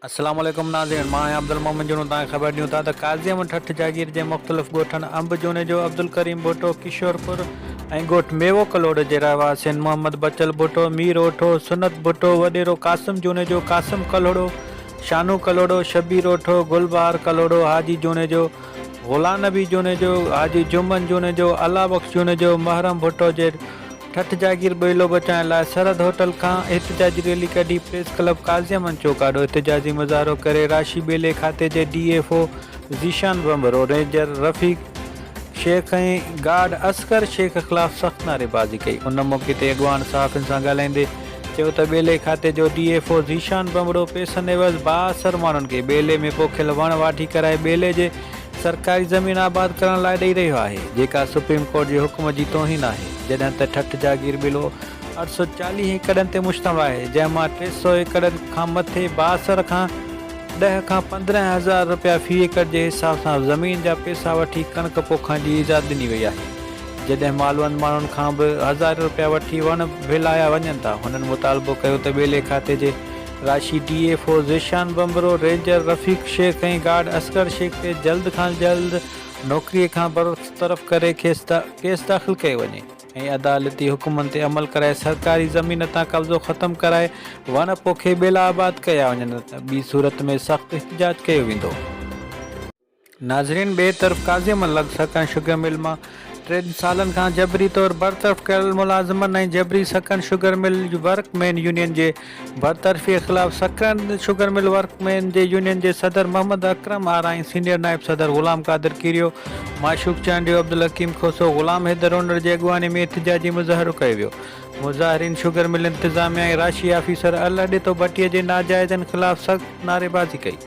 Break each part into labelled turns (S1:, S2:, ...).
S1: السلام عليڪم ناظرين مان آهيان عبدالمومن جوڻو توهان کي خبر ڏيون ٿا ته قاضي احمد ٺٽ جاگير جي مختلف ڳوٺن انب جوڻيجو، عبدالڪريم ڀٽو، ڪشورپور ۽ ڳوٺ ميوو ڪلهوڙو جي رهواسين محمد بچل ڀٽو، مير اوٺو، سنت ڀٽو، وڏيرو قاسم جوڻيجو، قاسم ڪلهوڙو، شانو ڪلهوڙو، شبير اوٺو، گل بهار ڪلهوڙو، حاجي جوڻيجو، غلام نبي جوڻيجو، حاجي جمن جوڻيجو، الله بخش جوڻيجو، محرم ڀٽو جي ٺٽ جاگير ٻيلو بچائڻ لاء سرحد هوٽل کان احتجاجي ريلي ڪڍي پريس ڪلب قاضي احمد چوڪ آڏو احتجاجي مظاهرو ڪري راشي ٻيلي کاتي جي D F O Zeeshan Bhanbhro, ranger Rafiq Shaikh ۽ guard Asghar Shaikh خلاف سخت نعريبازي ڪئي. ان موقعي تي اڳواڻ صحافين سان ڳالهائيندي چيو ته ٻيلي کاتي جو D F O Zeeshan Bhanbhro پئسن عيوض بااثر ماڻهن کي ٻيلي ۾ پوکيل وڻ واڍي ڪرائي ٻيلي جي سرڪاري زمين آباد ڪرڻ لاء ڏئي رهيو آهي، جيڪا سپريم ڪورٽ جي حڪم جي توهين آهي، جڏهن ته ٺٽ جاگير ٻيلو 840 ايڪڙن تي مشتمل آهي، جنهن مان 300 ايڪڙن کان مٿي بااثر کان ڏهه کان 15 هزار رپيا في ايڪڙ جي حساب سان زمين جا پئسا وٺي ڪڻڪ پوکڻ جي اجازت ڏني وئي آهي، جڏهن مالوند ماڻهن کان به هزارين رپيا وٺي وڻ ڀيلايا وڃن ٿا، هنن مطالبو ڪيو ته ٻيلي کاتي جي راشي D F O Zeeshan Bhanbhro, ranger Rafiq Shaikh ۽ guard Asghar Shaikh کي جلد کان جلد نوڪري کان برطرف ڪري کيس ڪيس داخل ڪيو وڃي ۽ عدالتي حڪمن تي عمل ڪرائي سرڪاري زمين تان قبضو ختم ڪرائي وڻ پوکي ٻيلا آباد ڪيا وڃن نه ته ٻي صورت ۾ سخت احتجاج ڪيو ويندو. ناظرين ٻئي طرف قاضي احمد لڳ سڪن شگر مل مان ٽن سالن کان جبري طور برطرف ڪيل ملازمن ۽ جبري Sakrand sugar mill workmen union جي برطرفي خلاف سڪرنڊ شگر مل ورڪ مين جي يونين جي صدر محمد اڪرم آرائين سينيئر نائب صدر غلام قادر ڪيريو معشوق چانڊيو عبدالحڪيم کوسو غلام حيدر انڙ جي اڳواڻي ۾ احتجاجي مظاهرو ڪيو ويو مظاهرين شگر مل انتظاميا ۽ راشي آفيسر الهڏتو ڀٽي جي ناجائزين خلاف سخت نعريبازي ڪئي.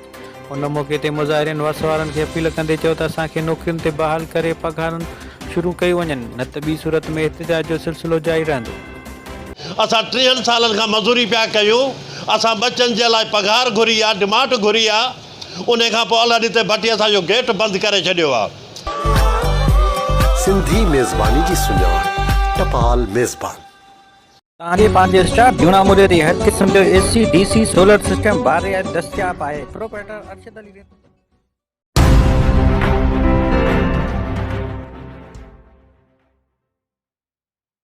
S1: ان موقعي تي مظاهرين وس وارن کي اپيل ڪندي چيو ته اسان کي نوڪرين تي بحال ڪري پگهارن شروع ڪيون وڃن نه ته ٻي صورت ۾ احتجاج جو سلسلو جاري رهندو.
S2: اسان ٽيهن سالن کان مزوري پيا ڪيون، اسان ٻچن جي لاء پگهار گهري آ، ڊمانڊ گهري آ، انهي کان پوء الله ڏتي ڀٽي اسان جو گيٽ بند ڪري ڇڏيو آ.
S3: سنڌي ميزباني جي سڃاڻ ٽپال ميزبان.
S1: توهان جي پنهنجي اسٽاف جهونا موري تي هر قسم جو A C, D C, solar system بارعايت دستياب آهي. پروپرائيٽر ارشد علي رند.